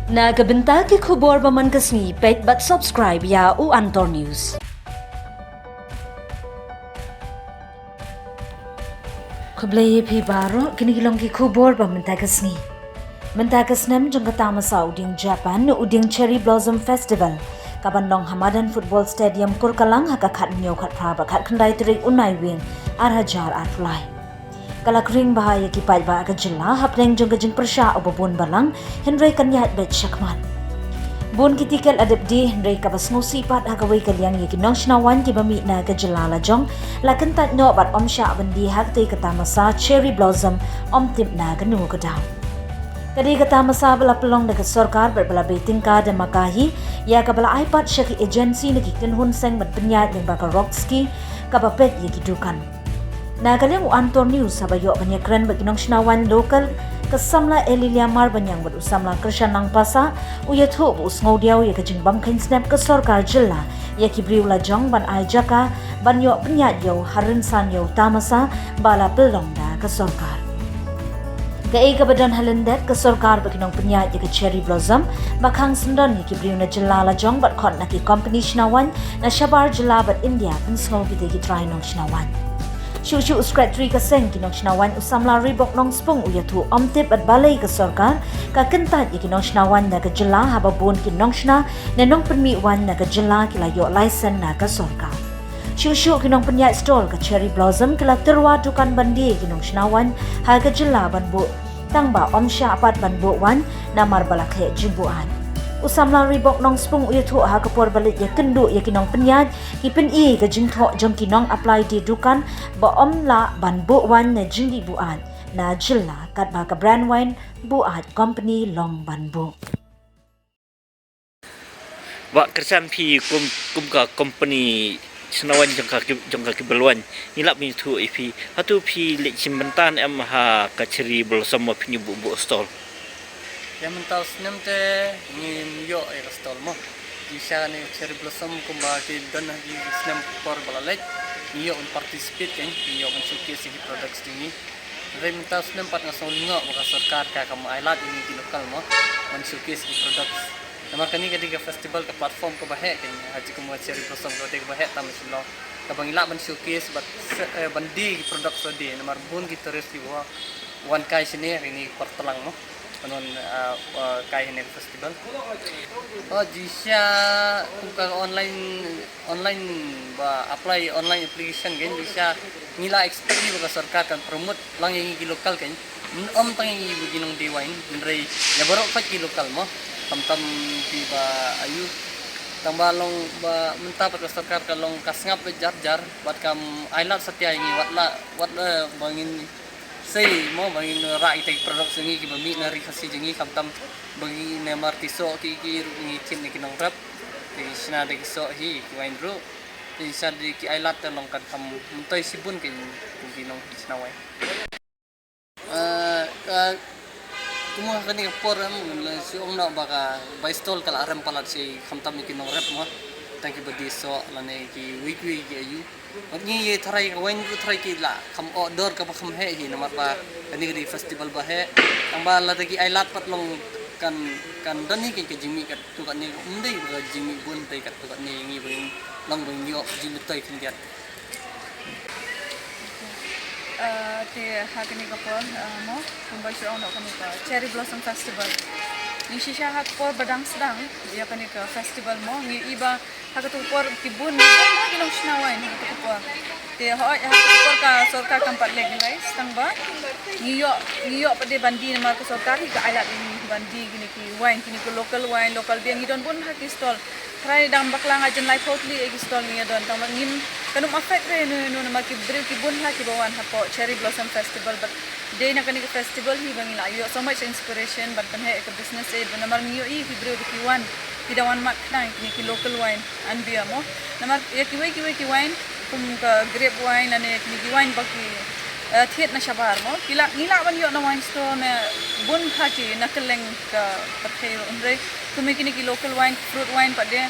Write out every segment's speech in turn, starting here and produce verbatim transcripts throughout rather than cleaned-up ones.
Na ka bynta ki khubor ba man ka sngi, peit bad subscribe ïa U Antor News. Khublei ïa phi baroh, kine ki long ki khubor ba mynta ka sngi. Mynta ka snem jong ka tamasa u dieng Japan, u dieng Cherry Blossom Festival, ka ban long ha madan Football Stadium Kurkalang ha ka khathynñiew, khatphra bad khatkhyndai tarik u Naiwieng ar hajar arphew lai. Ka la kring bha ïa ki paidbah ka jylla hapdeng jong ka jingpyrshah uba bun balang, hynrei kan ïaid beit shakhmat. Bun ki tiket la dep die, hynrei kaba sngewsih pat ha kawei ka liang ïa ki nongshna waiñ kiba mih na ka jylla lajong la kyntait noh bad ym shah ban die ha katei ka tamasa Cherry Blossom, ym tip na kano ka daw. Ka dei ka tamasa ba la pynlong da ka sorkar bad ba la bei tyngka da MAKA hi, ïa kaba la ai pat sha ki agency na ki kynhun seng ban pynïaid lyngba ka Rock Ski kaba peit ïa ki dukan. Na ka liang U Antor News, haba ïoh ban ïakren bad ki nongshna waiñ local, ka samla Elilia Marbaniang bad u samla Kyrshan Nangpasa, u ïathuh ba u sngewdiaw ïa ka jingbam kheiñ snep ka sorkar jylla ïa ki briew lajong ban ai jaka ban ïoh pynïaid ïew ha rynsan ïew tamasa ba la pynlong da ka sorkar. Kaei kaba don ha lyndet, ka sorkar bad ki nongpynïaid ïa ka Cherry Blossom ba khang syndon ïa ki briew na jylla lajong bad khot na ki kompani shna waiñ na shabar jylla bad India pynsngew kitei ki trai nongshna waiñ. Shuh shuh u Secretary ka seng ki nongshna waiñ, u samla Reebok Nongspung, u ïathuh ym tip bad balei ka sorkar ka kyntait ïa ki nongshna waiñ na ka jylla haba bun ki nongshna ne nongpynmih waiñ na ka jylla ki la ïoh license na ka sorkar. Shuh shuh ki nongpynïaid stall ka Cherry Blossom ki la tyrwa dukan ban die ïa ki nongshna waiñ ha ka jylla ban buh, tangba ym shah pat ban buh waiñ namar ba la khleh jingbuaid. U samla Reebok Nongspung u ïathuh ha ka por ba leit ïakynduh ïa ki nongpynïaid, ki pyni ka jingthoh jong ki nong apply die dukan ba ym lah ban buh waiñ na jingdih buaid na jylla katba ka brand waiñ buaid kompani long ban buh. Bah Kyrshan, phi kum, kum ka kompani shna waiñ jong ka ki, jong ka ki bel waiñ, ngi lah ban ïathuh ïa phi, hato phi leit shim bynta ne em ha ka Cherry Blossom ba phin ïa buh buh stall? Ïa mynta u snem te ngim ïoh ïa ka stall mo. Jingshisha kane Cherry Blossom kumba ki don ha ki snem por ba la leit, ngi ïoh ban participate kein, ngi ïoh ban showcase ïa ki products jong ngi. Hynrei mynta u snem pat nga sngew lyngngoh ba ka sorkar ka kam ailad ïa ngi ki local mo ban showcase ki products. Namar kane ka dei ka festival, ka platform kaba heh kein, ha, jikum ka Cherry Blossom kaba dei kaba heh tam sha Shillong, kaba ngi lah ban showcase bad se-, eh, ban die ki products lade, namar bun ki tourist kiba wan kai shane ha kine ki por tlang mo, ban wan, ah, ah, kai ha kane ka festival. Oh, jingshisha kum ka online, online ba apply, online application kein, jingshisha ngi la expect hi ba ka sorkar kan promote lang ïa ngi ki local kein. Ym tang ïa ngi ba ki nongdie waiñ, hynrei ïa baroh khoit ki local mo. Khamtam kiba aiu. Tangba long ba mynta pat ka sorkar ka long ka sngap beit jar jar bad kam ailad satia ïa ngi, wat la, wat la ba ngin sei mo, ba ngin rah kita ki product jong ngi kiba mih na ri Khasi jong ngi, khamtam ba ngi namar ki soh ki, ki ruh ngi thied na ki nongrep. Te ngi shna da ki soh hi ki waiñ ruh. Te ngi shna da ki ailad, te long kan kham myntoi shibun kein kum ki nongshna waiñ. Ah, ka, kumba ha kane ka por em, la shu ong noh ba ka bai stall ka la rem palat shi, khamtam ïa ki nongrep mo, tang kiba die soh lane kiwei kiwei ki aiu. Bad ngi ïa tharai ka waiñ ruh tharai ki la kham oh dor kaba kham heh hi, namar ba kane ka dei festival ba heh. Tangba lada ki ailad pat long kan, kan don hi ka jingmih katto katne, ym dei ba ka jingmih bun, dei katto katne, ngi ba ngin long ba ngin ïoh jingmyntoi khyndiat. Ah, te ha kane ka por, ah, mo, kumba shu ong noh kane ka Cherry Blossom Festival. Jingshisha ha ka por ba dang sdang ïa kane ka festival mo, ngi i ba ha katu ka por ki bun, bun ha ki nongshna waiñ ha katu ka por. Te hooid ha katu ka por ka sorkar kam pat legalize, tangba ngi ïoh, ngi ïoh pat de ban die namar ka sorkar hi ka ailad ïa ngi ban die kine ki waiñ, kine ki local waiñ, local beer, ngi don bun ha ki stall. Tharai dang bakla nga jan laiphew tylli ïa ki stall ngi ïa don, tangba ngim, kan ym affect re ïano ïano namar ki briew ki bun ha kiba wan hapoh Cherry Blossom Festival, bad dei na kane ka festival hi ba ngi la ïoh so much inspiration ban pynheh ïa ka business, eh, namar ngi ïohi ki briew ba ki wan, ki dang wan mad khnang ïa kine ki local wine and beer mo. Namar ïa kiwei kiwei ki wine kum ka grape wine lane ïa kine ki wine ba ki, eh, thied na shabar mo, ki la, ngi lah ban ïoh na wine store ne bun ha ki na kylleng ka pyrthei ruh, hynrei kum ïa kine ki local wine, fruit wine pat de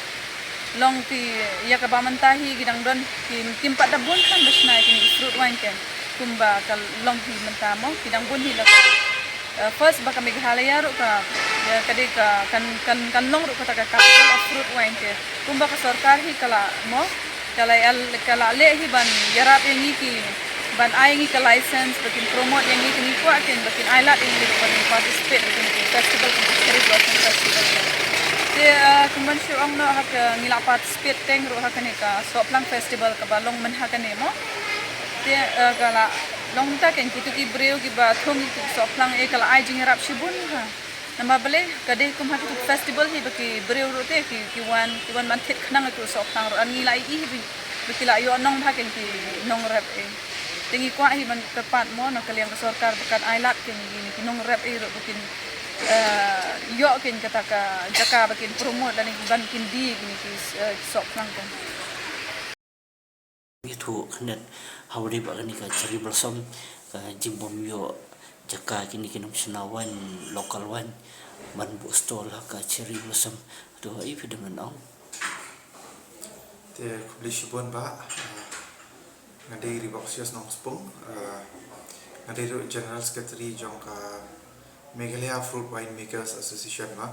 long ki, ïa kaba mynta hi ki dang don, ki, kim pat da bun khan ba shna ïa kine ki fruit wine kein, kumba ka long hi mynta mo, ki dang bun hi la ka, eh, first ba ka Meghalaya ruh ka Ka dei ka kan kan kan long ruh kata ka capital of fruit wine te. Kumba ka sorkar hi ka la mo ka la ïa ka la leh hi ban ïarap ïa ngi ki ban ai ngi ka license ba kin promote ïa ngi, kin kwah kin ba kin ai lad ïa ngi ruh ban participate ruh kin ki festival kin ki cherry blossom festival kin. Te kumban shu ong noh ha ka ngi la participate teng ruh ha kane ka Sohphlang festival kaba long mynha kane mo. Te ka la long ta kin kitu ki briew kiba thung ki Sohphlang e ka la ai jingïarap shibun ha. Namar balei ka dei kum ha ki festival hi ba ki briew ruh te ki ki wan ki wan ban thied khnang ki Sohphlang ruh, an ngi la ïohi hi ba ki la ïoh nong bha ken ki nongrep e. Te ngi kwah hi ban kyrpad mo na ka liang ka sorkar ba kan ai lad ken ki ki nongrep e ruh ba kin ïoh ken kata ka jaka ba kin promote lane ban kin die ken ki Sohphlang ken. Ïathuh khyndiat ha u dei ba kane ka cherry blossom ka jingbym ïoh jaka kine ki nongshna wine, local wine ban buh stall ha ka cherry blossom. To ha i phi dang ong. Te khublei shibun ba nga dei Revoxious Nongspung, nga dei ruh General Secretary jong ka Meghalaya Fruit Wine Makers Association ma.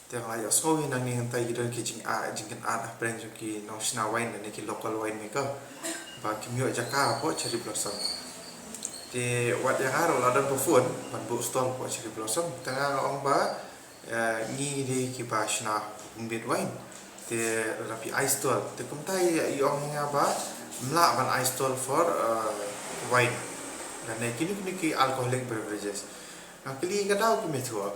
Te nga la ïohsngew hi nangne ngan tai ki don ki jing a jingkynad hapdeng jong ki nongshna wine ne ki local wine maker ba kim ïoh jaka hapoh Cherry Blossom. Te wat ïa nga ruh la don ba phone ban buh stall hapoh Cherry Blossom. Te nga nga ong ba ngi dei kiba shna homemade wine. Te lada phi ai stall te kumta i ong hi nga ba ym lah ban ai stall for wine lane kino kino ki alcoholic beverages. Nga kylli ka daw kim ïathuh.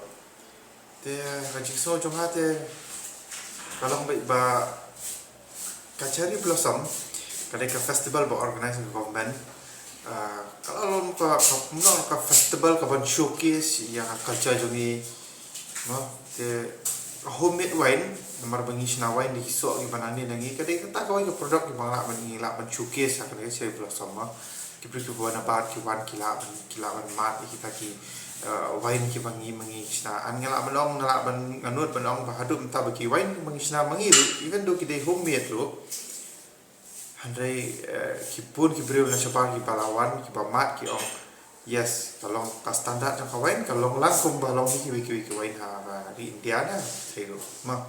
Te ka jingsngew jong nga te ka long beit ba ka Cherry Blossom ka dei ka festival ba organize ka government. Ka la long ka ka long ka festival ka ban showcase ïa ka culture jong ngi. Mo te ka homemade wine namar ba ngi shna wine da ki soh ngi ba nangne nangne ka dei kata kawei ka product ngi ba ngi lah ban ngi lah ban showcase ha ka dei ka Cherry Blossom mo. Ki briew kiba wan na bar ki wan ki lah ban ki lah ban mad ïa kita ki wine kiba ngi ma ngi shna. An nga lah ban ong nga lah ban nga nud ban ong ba haduh mynta ba ki wine kiba ngi shna ma ngi ruh even though ki dei homemade ruh. Hynrei ki bun ki briew na shabar kiba la wan kiba mad ki ong yes ka long ka standard jong ka wine ka long lang kumba long hi kiwei kiwei ki wine ha ba ri India na sei ruh ma.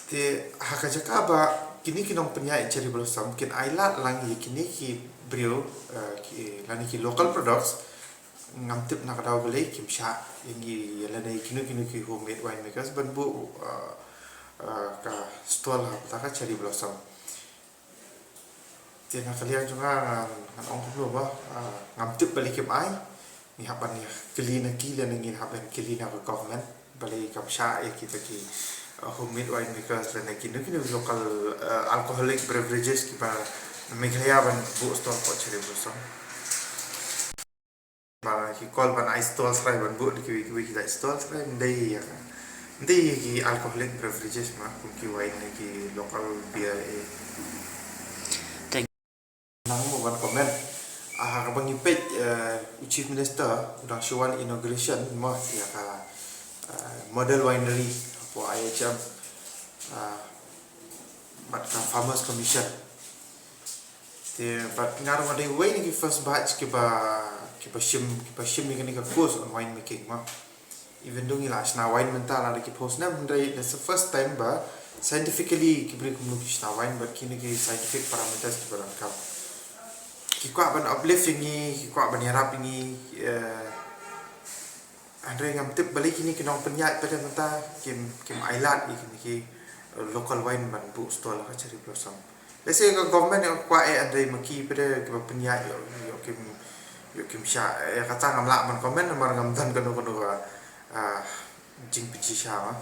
Te ha ka jaka ba kine ki nongpynïaid Cherry Blossom kin ai lad lang ïa kine ki briew ki lane ki local products ngam tip na ka daw balei kim shah ïa ngi lane kino kino ki homemade wine makers ban buh ka stall ha kata ka Cherry Blossom. Te na ka liang jong nga ngan ong kumno ba ngam tip balei kim ai. Ngi hap ban ïa kylli na ki lane ngi hap ban kylli na ka government balei kam shah ïa kita ki homemade wine makers lane kino kino local alcoholic beverages kiba na Meghalaya ban buh stall hapoh Cherry Blossom. Ba ki call ban ai stall srai ban buh da kiwei kiwei ki dei stall srai ndei ïa ka ndei ïa ki alcoholic beverages ma kum ki wine ne ki local beer e. Nang mo ban comment. Ah, kaba ngi peit u Chief Minister u dang shu wan inauguration mo ïa ka model winery hapoh I H M bad ka Farmers Commission. Te bad nga ruh nga dei uwei na ki first batch kiba kiba shim kiba shim ïa kane ka course on wine making ma. Even though ngi la shna wine mynta la da ki phew snem hynrei that's the first time ba scientifically ki briew kumno ki shna wine bad kine ki scientific parameters kiba donkam. Ki kwah ban uplift ïa ngi, ki kwah ban ïarap ïa ngi. Hynrei ngam tip balei kine ki nongpynïaid pat mynta kim kim ai lad ïa kine ki local wine ban buh stall ha ka Cherry Blossom. Lehse ka government ïoh kwah eh hynrei ma ki pat kiba pynïaid ïoh ïoh kim ïoh kim shah. Ïa kata ngam lah ban comment namar ngam don kano kano ka jingpynshisha ma.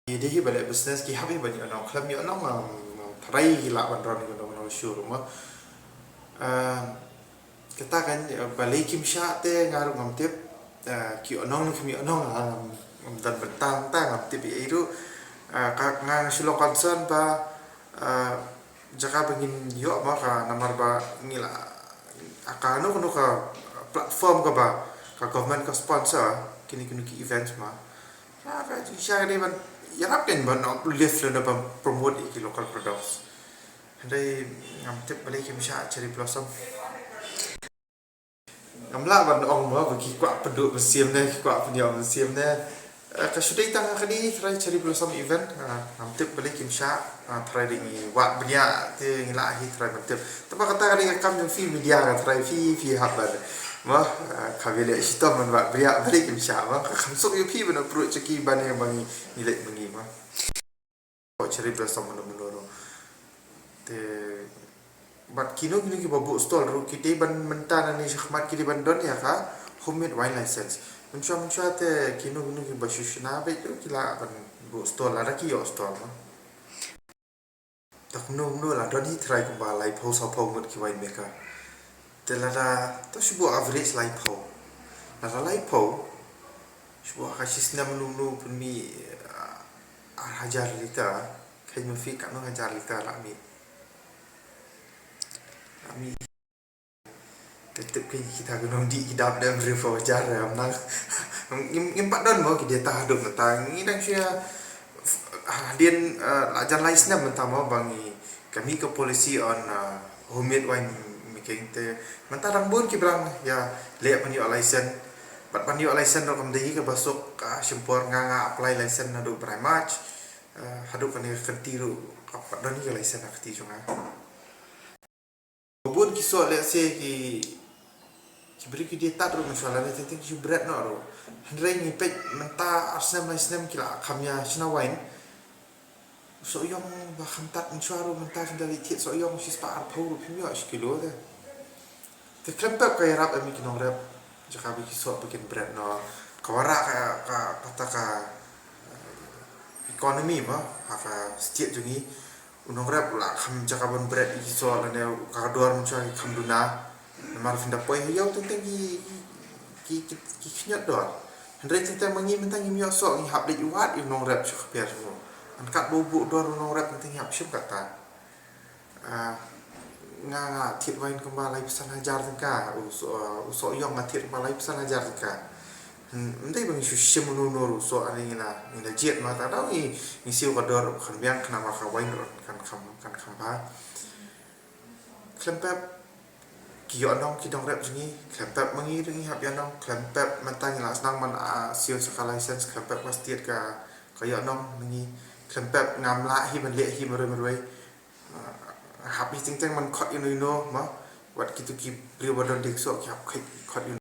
Ki dei hi ba leh business ki hap hi ban ïohnong khlem ïohnong ngam ngam tharai ki lah ban ron kano kano shuh ruh ma. Kata kan balei kim shah te nga ruh ngam tip. Ki ïohnong ne kim ïohnong ngam ngam don bynta ta ngam tip ei ei ruh. Ka nga shu long concern ba jaka ba ngin ïoh ma ka namar ba ngi la kano kano ka platform kaba ka government ka sponsor kine kine ki events ma. Ka jingshisha ka dei ban ïarap kein ban uplift lane ban promote ïa ki local products. Hynrei ngam tip balei kim shah Cherry Blossom. Ngam lah ban ong mo ba ki kwah pynduh mynsiem ne, ki kwah pynïoh mynsiem ne. Eh, ka shu dei tang ha kane Trai Cherry Blossom event, ah, ngam tip balei kim shah, ah, Trai dei ngi wad bniah te ngi lah hi Trai ban tip. Tangba kata ka dei ka kam jong phi media ka Trai phi, phi hap ban. Mo, ah, ka bile shitom ban wad bniah balei kim shah mo. Ka kham suk ïa phi ban approach ki ban ïa ba ngi, ngi leit ma ngi mo. Cherry Blossom mano mano ruh. Te bad kino kino kiba buh stall ruh ki dei ban mynta nangne shakhmat ki dei ban don ïa ka homemade wine license. Mynshuwa mynshuwa te kino kino kiba shu shna beit ruh ki lah ban buh stall lada ki ïoh stall mo. Ta kumno kumno la don hi Trai kumba laiphew sawphew ngut ki winemaker. Te lada to shu buh average laiphew. Lada laiphew shu buh ha ka shi snem mano mano pynmih, ah, ar hajar liter. Khein ma phi katno hajar liter la mih. La mih. Te tip kein kita ki nongdih ki dap da hynriewphew hajar, em nang. Ngim, ngim pat don mo ki data haduh mynta. Ngi dang shu ïa, ah, hadien, eh, la jan lai snem mynta mo ba ngi ka mih ka policy on, ah, homemade wine making te. Mynta dang bun ki briew ïa leh ban ïoh license. Bad ban ïoh license ruh kam dei hi kaba suk, ah, shim por. Nga nga apply license naduh bnai March. Eh, haduh kane ka kynti ruh kam pat don hi ka license ha kti jong nga. Bun ki soh lehse ki, ki briew ki dei tad ruh mynshuwa lane teng teng ki shu bret noh ruh. Hynrei ngi peit mynta ar snem lai snem ki la kham ïa shna wine. Soh ïong ba kham tad mynshuwa ruh mynta phin da leit thied soh ïong shispah arphew ruh phim ïoh shi kilo te. Te khlem pep ka ïarap em ïa ki nongrep jaka ba ki soh ba kin bret noh. Ka wanrah ka, ka, kata ka, eh, economy mo ha ka state jong ngi. U nongrep u la kham jaka ban bret ïa ki soh lane ka dor mynshuwa ki kham duna. Namar phin da poi ha ïew teng teng ki, ki, ki, ki khñiot dor. Hynrei teng teng ma ngi mynta ngim ïoh soh, ngi hap leit wad ïa u nongrep sha ka pher sha u. An kat ba u buh dor u nongrep teng teng ngi hap shim kata. Ah, nga, nga thied wine kumba laiphew san hajar tyngka, u soh, u soh ïong nga thied kumba laiphew san hajar tyngka. Hmm, ym dei ba ngi shu shim uno uno ruh u soh, ani ngi la, ngi la jied ma ta daw ngi, ngi siew ka dor kan biang khnang ba ka wine ruh kan kham, kan kham bha. Khlem pep ki ïoh nong ki nongrep jong ngi, khlem pep ma ngi ruh ngi hap ïoh nong, khlem pep mynta ngi la sdang ban, ah, siew sa ka license, khlem pep ka state ka, ka ïoh nong ma ngi, khlem pep ngam lah hi ban leh hi marwei marwei. Ah, hap hi teng teng ban khot ïano ïano ma, wat kito ki briew ba don dik soh ki hap khot, khot ïano.